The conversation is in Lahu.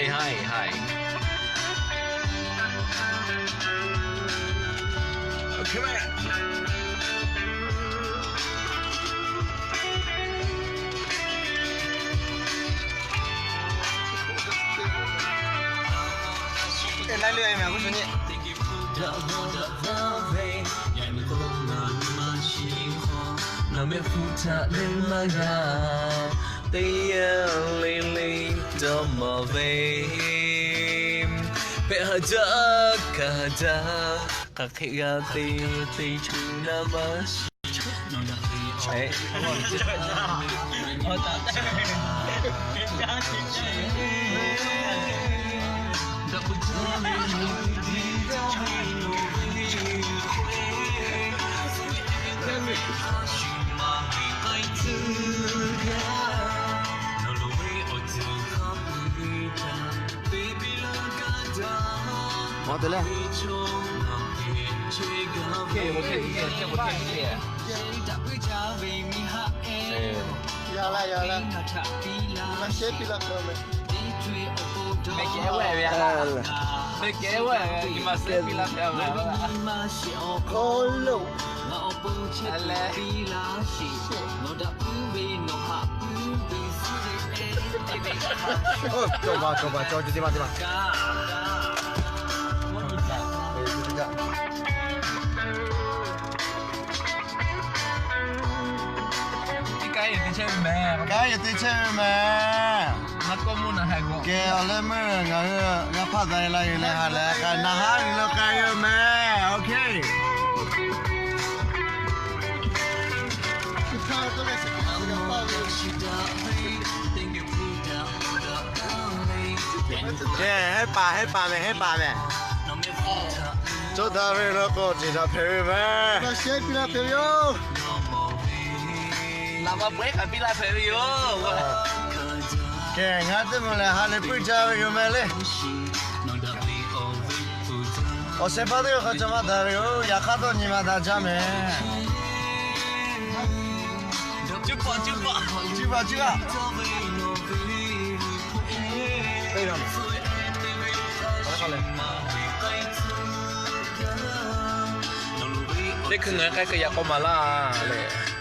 Hi, hi. Okay. Kanˉ yehˬ te chehˇ ve mehˍ. Kehˬ, awˬ leh meuˇ ngaˬ hui g'a hpaˆ daꞈ la yoˬ leh ha leh k'ai naˍ haˉ ve lo k'ai yoˬ mehˍ. Okay. Kehˬ, hehˉ paˍ hehˉ paˍ mehˍ, hehˉ paˍ mehˍ. Cawˇ daꞈ ve law k'o, ceˬ daꞈ hpehꞈ ve mehˍ. Laꞈ sheh piˇ laˇ hpehꞈ ve yoˬ. Laꞈ ma bawehˉ k'aꞈ piˇ laˇ hpehꞈ ve yoˬ. Kehˬ, ngaˬ teˇ moˍ lehˬ ha lehˬ puiˉ jaˇ ve yoˬ mehˍ le. Awˬ shehˍ hpaˇ teˇ g'aˇ hk'a caw maˇ daꞈ ve yoˬ. Yaꞈ hk'aˇ htawˇ nyi ma daꞈ jaˇ mehˍ. Cuˇ paˍ cuˇ paˍ cuˇ paˍ cuˇ paˍ. Teˇ hkui ngaˬ k'ai keu yaꞈ k'aw maˍ laˇ leh.